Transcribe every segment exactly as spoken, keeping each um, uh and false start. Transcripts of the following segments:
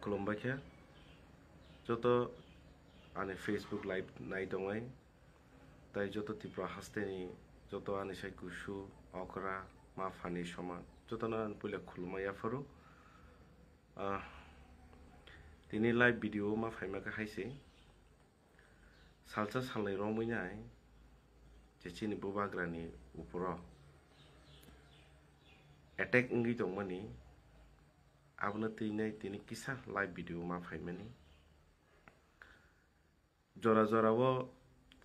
Khulumbai khe joto ani Facebook live nai tongnai, tai joto Tripura hasteni joto ani sai kusu, okra, ma phani soma jotono ani puila khulumma yapharo. Ah, tini live video ma phaima khe hai se. Salsa salnwi romwi nai je chini bubagrani uporo attack wngwi tongmani, abono twi nai tini kisa live video ma phaimani. Jora jorao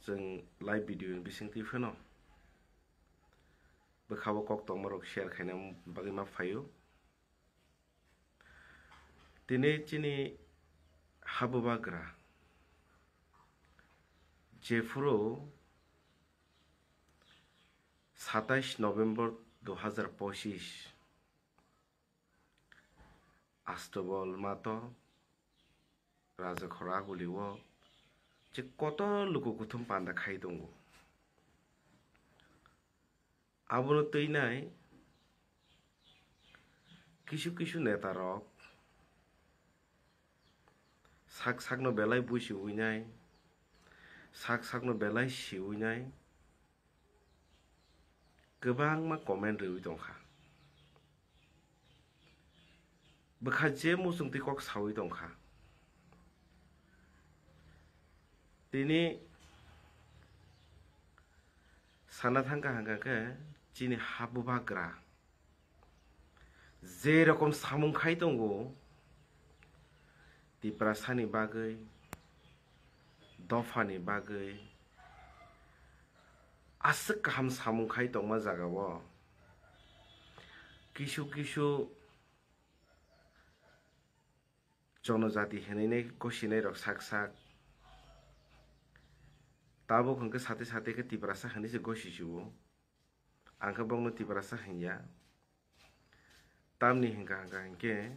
chwng live video ni bisingtwi phano bwkhao kok tongmarok share khaina bagwi ma phaio. Tini chini habubagra jephuru satais November dui hazar pochis Astobol mato Rajakhor agulio je kotor luku kuthum panda khai tongo. Abono twi nai kisu kisu neta rok sak sakno belai buisiwi nai, sak sakno belai siwi nai, kwbangma comment rwwi tongkha. Bwkha je muchungtwi kok sawi tongkha. Tini sana thangkha hwnkha khe chini habubagra je rokom samung khai tongo, Tiprasani bagwi, dophani bagwi aswk kaham samung khai tongma jagao kisu kisu jonojati hinwi nai gosinai rok sak sak. Tabuk hwnkhe sate sate khe Tiprasa hinwi se gosi chubo. Ang khe bokno Tiprasa hinya. Tamni hwnkha hwnkha hinkhe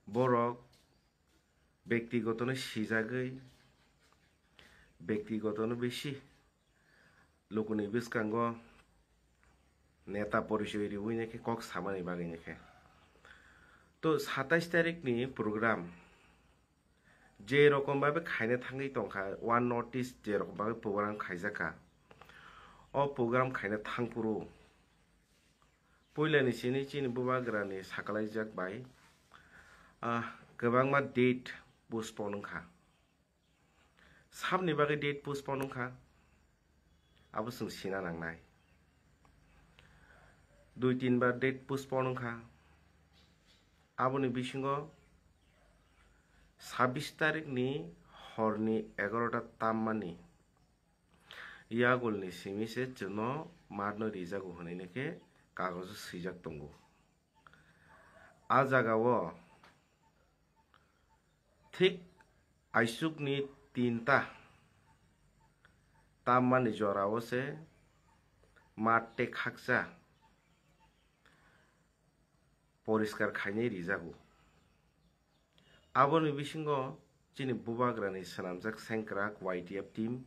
borok bektigotono sijagwi, bektigotono bisi lukuni bwskango neta porichoi riwi nai khe kok samani bagwi nai khe. To satais tarikni program je rokom babe khaina thangwi tongkha, One North East je rokom babe program khaijakha, o program khaina thangphuru puilani sini chini bubagrani sakalaijak bai, ah, kwbangma date postpone wngkha. Sabni bagwi date postpone wngkha, abo chwng sina nangnai. Dui tin bar date postpone wngkha. Aboni bisingo sabis tarikni horni egarota tammani yagulni simi se chwngno marno rijago hwnwi khe kagojo swijak tongo. A jagao thik aisukni tinta tammani jorao se mat tei khakcha poriskar khainai rijago. Aboni bisingo chini bubagrani swnamjak sengkrak Y T F team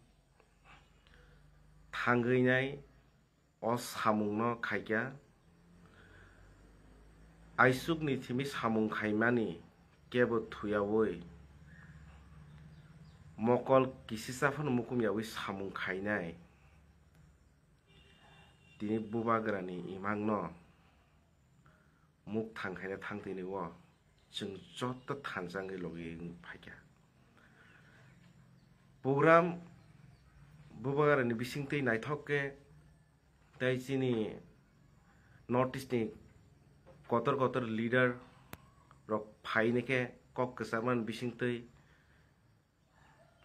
thangwi nai o samungno khaikha. Aisukni thimi samung khaimani kebo thuyaui mokol kisisa phano mukum yaui samung khainai. Tini bubagrani imangno muk thang khaina thang tini o chwng joto thansa wngwi logi wng phaikha. Program bubagrani bisingtwi naithok khe tei chini North East ni kotor kotor leader rok phaini khe kok kwchangmani bisingtwi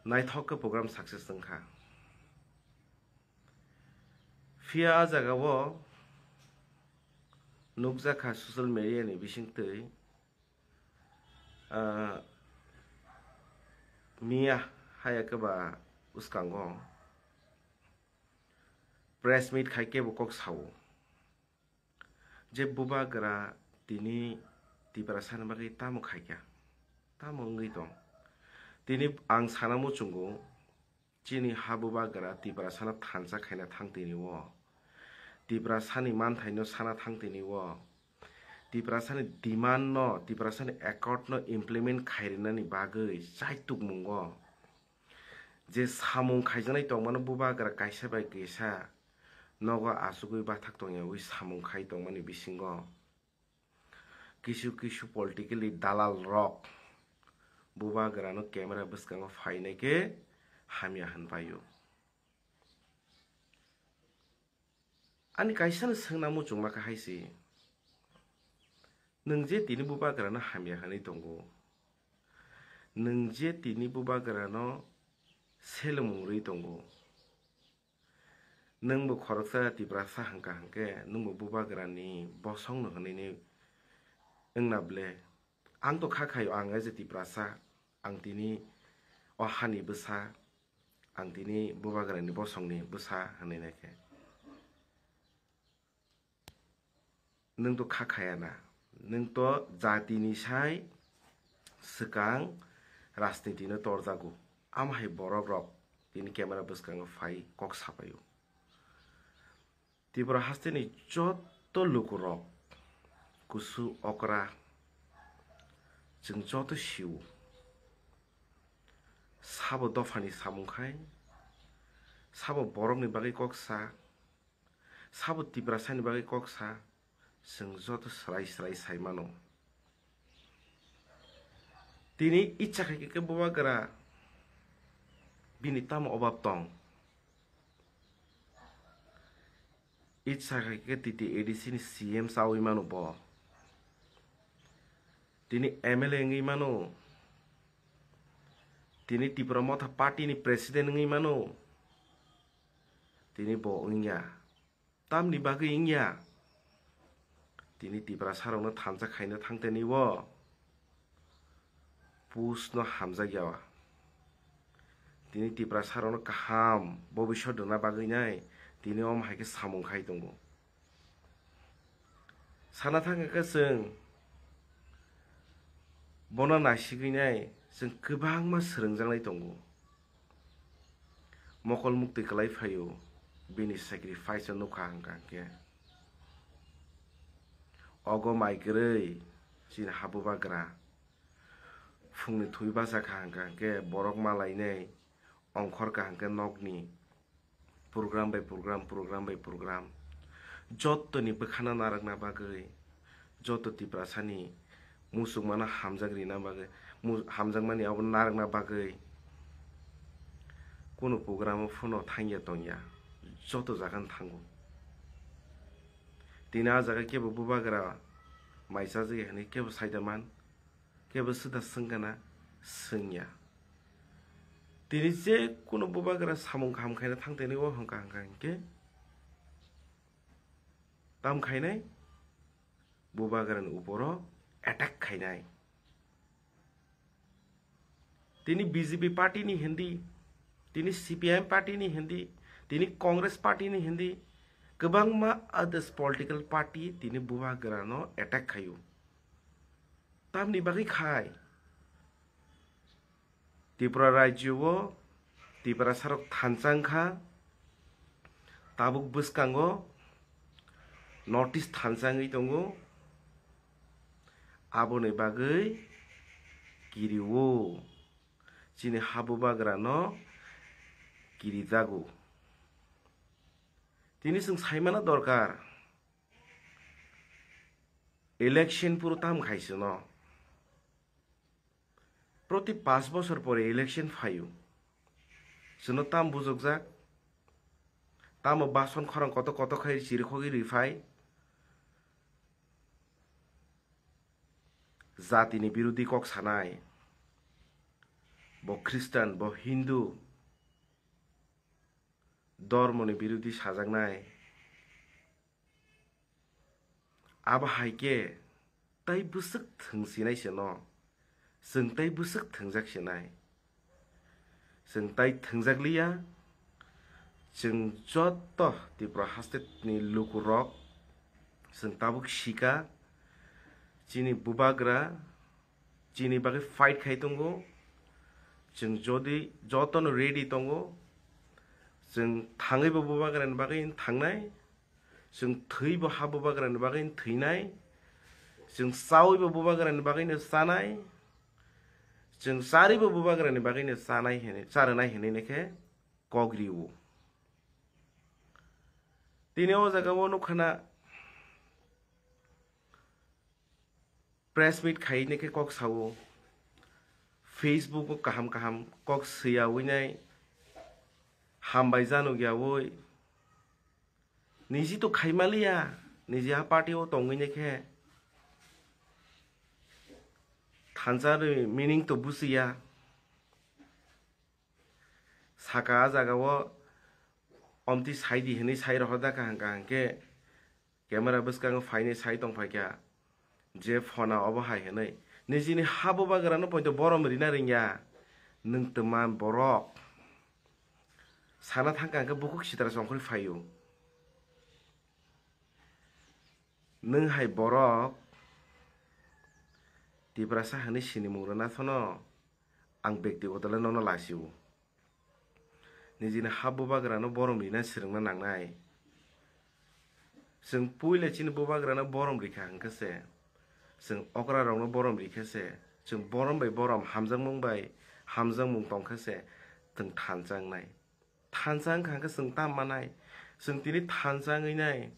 naithok khe program success wngkha. Phiya a jagao nukjakha social media ni bisingtwi, ah, miya haya khe ba bwskango press meet khai kebo kok sao. Je bubagra tini Tiprasani bagwi tamo khaikha, tamo wngwi tong. Tini ang sana muchungo, chini ha bubagra Tiprasano thansa khaina thang tini o, Tiprasani manthaino sana thang tini o, Tiprasani demand no, Tiprasani accord no implement khairinani bagwi chaitukmungo je samung khaijaknai tongmano bubagra kaisa bai kisa nogo achugwi bathak tongyawi samung khai tongmani bisingo kisu kisu politically dalal rok bubagrano camera bwskango phainai khe hamya hwnpaio. Ani kaisa no swngna muchungma kha hai se, nwng je tini bubagrano hamya hwnwi tongo, nwng je tini bubagrano selengmung rwi tongo, nwngbo khoroksa Tiprasa hwnkha hwnkhe nwngbo bubagrani bosongno hwnwi wngna ble? Ang to kha khaio, ang je Tiprasa, ang tini o hani bwsa, ang tini bubagrani bosongni bwsa hwnwi nai khe. Nwng to kha khaya na, nwng to jatini sai swkang rajniti no torjago. Amo hai borok rok tini camera bwskango phai kok sapaio. Tripura hasteni joto lukurok kusu okra chwng joto sio. Sabo dophani samung khai, sabo borokni bagwi kok sa, sabo Tiprasani bagwi kok sa, chwng joto swrai swrai sai mano. Tini icha khai khe bubagra bini tamo obab tong? Icha khai khe T T A D C ni C M chawi mano bo. Tini M L A wngwi mano. Tini Tipra Motha Party ni president wngwi mano. Tini bo wngya. Tamni bagwi wngya? Tini Tiprasa rokno thansa khaina thangtani o post no hamjakya. Tini Tiprasa rokno kaham bobisot rwna bagwi nai tini omo hai khe samung khai tongo. Sana thang khe chwng bono naisigwi nai chwng kwbangma swrwngjaknai tongo. Mokol muktwi kwlai phaio, bini sacrifice no nukha hwnkha hwnkhe. Ogo mai kwrwi chini habubagra phungni thwi bachakha hwnkha hwnkhe borok malainai ongkhorkha hwnkhe nokni program bai program, program bai program, jottoni bwkhano narwkna bagwi, joto Tiprasani muchungmano hamjak rina bagwi, mu-, hamjakmani abo narwkna bagwi kunu program o phano thangya tongya, joto jagano thango. Tini a jaga kebo bubagra mai chajagwi hwnwi kebo saida man, kebo swda swngkana swngya. Tini je kunu bubagra samung kaham khaina thangtani o hwnkha hwnkha hinkhe tam khainai, bubagrani uporo attack khainai. Tini B J P party ni hindi, tini C P I M party ni hindi, tini Congress party ni hindi, kwbangma others political party tini bubagrano attack khaio. Tamni bagwi khai Tripura rajyo o Tiprasa rok thansa wngkha, tabuk bwskango notice thansa wngwi tongo, aboni bagwi kirio, chini habubagrano kirijago. Tini chwng saimano dorkar, election phuru tam khai chwngno. Proti panch bochor pore election phaio. Chwngno tam bujokjak? Tamo bason khorang kotor kotor khai chirikhogwi rwi phai? Jatini birodhi kok sanai. Bo Khristan, bo Hindu. Dormoni birodhi sajaknai. Abo hai khe tai bwswk thwng sinai se no, chwng tai bwswk thwngjak sinai. Chwng tai thwngjak liya, chwng joto Tripura haste ni lukurok chwng tabuk sika, chini bubagra chini bagwi fight khai tongo. Chwng jodi jotono ready tongo, chwng thangwi bo bubagrani bagwi thangnai, chwng thwi bo ha bubagrani bagwi thwinai, Chwng chawibo bubagrani bagwino chanai, chwng charibo bubagrani bagwino chanai hinwi, charwnai hinwi khe kok rio. Tini o jaga o nukha na press meet khainai khe kok sao, Facebook o kaham kaham kok swiyawi nai, hambai januk yawi, niji to khaimaliya, niji ha party o tongwi nai khe thansa ni meaning to bujiya. Saka a jaga o omtwi saidi hinwi sai rohor da kaham kaham khe camera bwskango phainai sai tongphaikha je phone obo hai hinwi. Nijini ha bubagrano poito borom rina ringya. Nwng twma borok sana thangkha hwnkhe bukhuk sitra chongkhorwi phaio. Nwng hai borok Tiprasa hinwi sinimung rwna phano ang bektigoto le nono lasio. Nijini ha bubagrano borom rina swrwngna nangnai. Chwng puila chini bubagrano borom rikha hwnkhe se, chwng okrarokno borom rikhe se, chwng borom bai borom, hamjakmung bai hamjakmung tongkhe se chwng thansa wngnai. Thansa wngkha hwnkhe chwng tam manai. Chwng tini thansa wngwi nai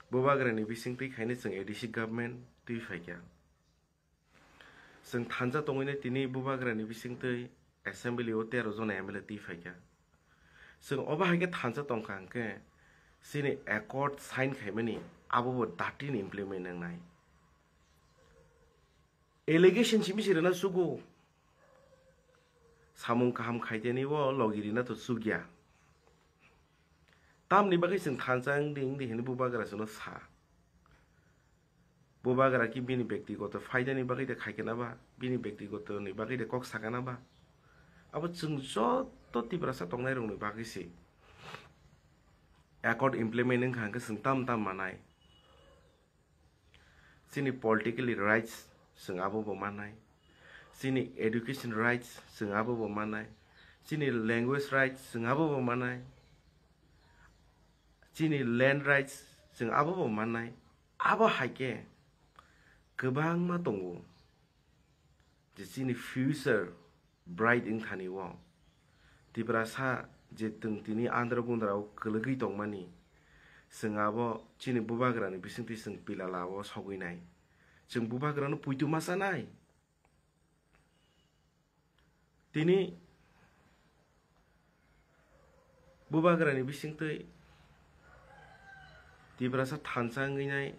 bubagrani bisingtwi khainai chwng A D C government twi phaikha. Chwng thansa tongwinai tini bubagrani bisingtwi assembly o tero jona M L A twi phaikha. Chwng obo hai khe thansa tongkha hwnkhe chini accord sign khaimani abo bo datin implement wngnai. Allegation simi se rwna sugo. Samung kaham khaiteni o logi rina to sugya. Tamni bagwi chwng thansa wngdi wngdi hinwi bubagra chwngno sa. Bubagra ki bini bektigoto phaidani bagwi de khaikhe na ba, bini bektigoto ni bagwi de kok sakha na ba. Abo chwng joto Tiprasa tongnai rokni bagwi se. Accord implement wngkha hwnkhe chwng tam tam manai. Chini political rights chwng abo bo manai. Chini education rights chwng abo bo manai. Chini language rights chwng abo bo manai. Chini land rights chwng abo bo manai. Abo hai khe kwbangma tongo je chini future bright wngthani o. Tiprasa je twng tini andra gundra o kwlwgwi tongmani, chwng abo chini bubagrani bisingtwi chwng pilala o sogwi nai. Chwng bubagrano puitu ma chanai. Tini bubagrani bisingtwi Tiprasa thansa wngwi nai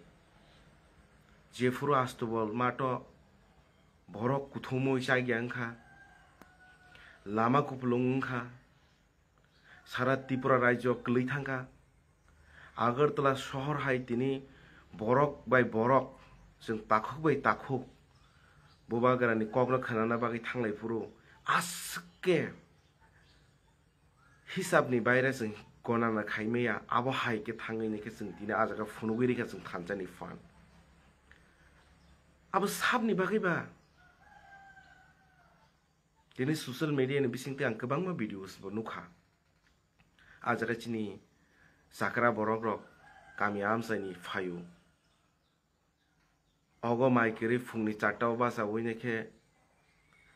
jephuru astobol mato borok kuthumui chagya wngkha, lama kupulung wngkha, sara Tripura rajyo kwlwi thangkha. Agartala sohor hai tini borok bai borok, chwng takhuk bai takhuk bubagrani kokno khnana bagwi thanglai phuru aswk khe hisabni baire chwng gonana khaimaya, abo hai khe thangwi ni khe chwng tini ah jaga phunugwi rikha chwng thansa ni phan. Abo sabni bagwi ba? Tini social media ni bisingtwi ang kwbangma videos bo nukha. Ah jaga chini chakra borok rok kami amchaini phaio. Ogo mai kwrwi phungni charta o bachawi nai khe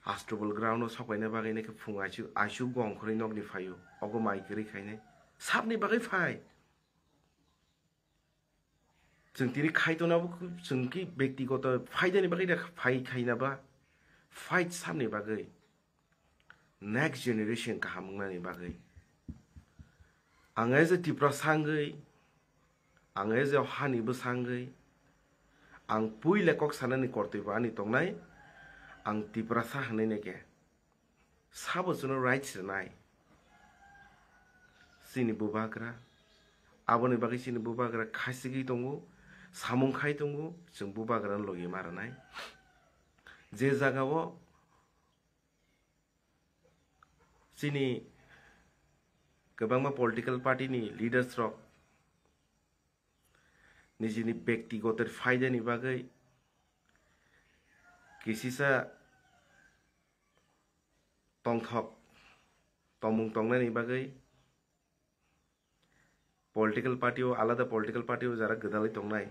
Astobal ground o sokpaina bagwi nai khe phung aisu, aisu gong khorwi nokni phaio. Ogo mai kwrwi khainai. Sabni bagwi phai. Chwng tini khaitona bo chwng ki bektigoto phaidani bagwi da phai khaina ba. Fight sabni bagwi. Next generation kaham wngnani bagwi. Ang as a Tiprasa wngwi, ang as a hani bwsa wngwi, ang puila kok sanani kortwi bo ani tongnai, ang Tiprasa hinwi nai khe. Sabo chwngno rights rwnai. Chini bubagra, aboni bagwi chini bubagra khachigwi tongo, samung khai tongo, chwng bubagrano logi ma rwnai. Je jagao chini kwbangma political party ni leaders rok nijini bektigoto phaidani bagwi kisisa tongthok tongmung tongnani bagwi political party o, alada political party o jara gwdalwi tongnai,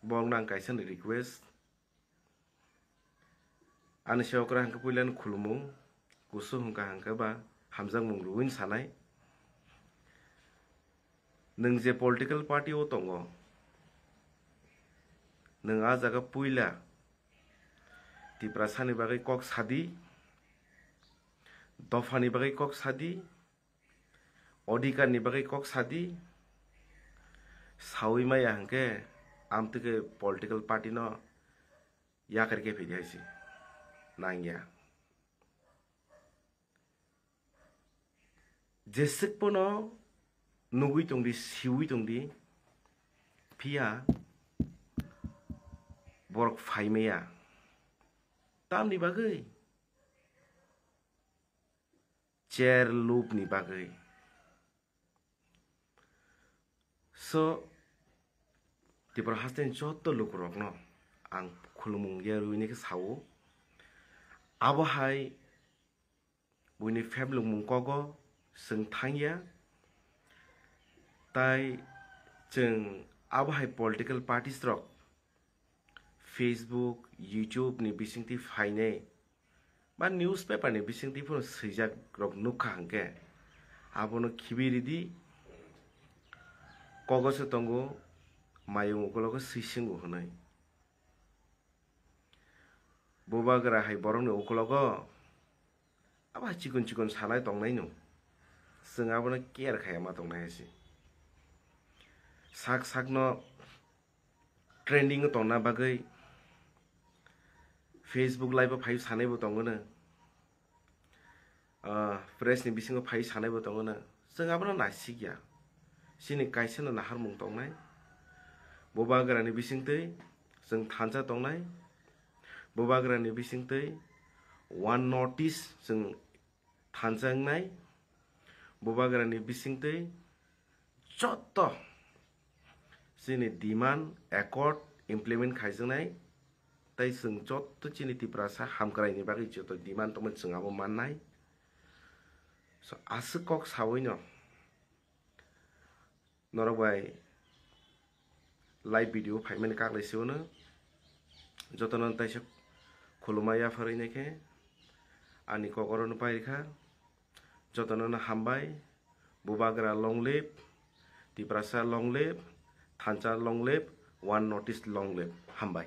Borokno ang kaisa ni request. Ani se okra hwnkhe puila ni khulumung, kusu hwnkha hwnkhe ba hamjakmung rwui sanai. Nwng je political party o tongo, nwng a jaga puila Tiprasa ni bagwi kok sadi, dopha ni bagwi kok sadi, odhikar ni bagwi kok sadi, saui maya hwnkhe amtwkhe political party no yakar khe phidi hai se nangya. Jeswk pono nugui tongdi, siui tongdi, phiya borok phai maya. Tamni bagwi? Chair lubni bagwi. So, Tripura hasteni joto lukurokno ang khulumung ya rwini khe sao. Abo hai buini pheblwkmung kogo chwng thangya. Tai chwng abo hai political parties rok Facebook, YouTube ni bisingtwi phainai ba newspaper ni bisingtwi phano swijak rok nukha hwnkhe abono khibi ridi. Kogo se tongo, mayung ukologo swisingo hwnwi. Bubagra hai borokni ukologo abo hai chikon chikon sanai tongnai no, chwng abono care khaiya ma tongnai hai se. Sak sakno trending o tongna bagwi Facebook live o phai sanai bo tongo no, ah, press ni bisingo phai sanai bo tongo no, chwng abono naisik ya. Chini kaisa no naharmung tongnai, Bubagra ni bisingtwi chwng thansa tongnai, Bubagra ni bisingtwi one notice chwng thansa wngnai, Bubagra ni bisingtwi joto chini demand accord implement khaijaknai, tai chwng joto chini Tiprasa hamkraini bagwi joto demand tongmani chwng abo mannai. So, aswk kok saui no norok bai live video phaimani kaklai se uno. Jotono taisa khulumma yapharwi naikhe ani kok orono pairikha. Jotono no hambai. Bubagra long live, Tiprasa long live, Thansa long live, One North East long live. Hambai.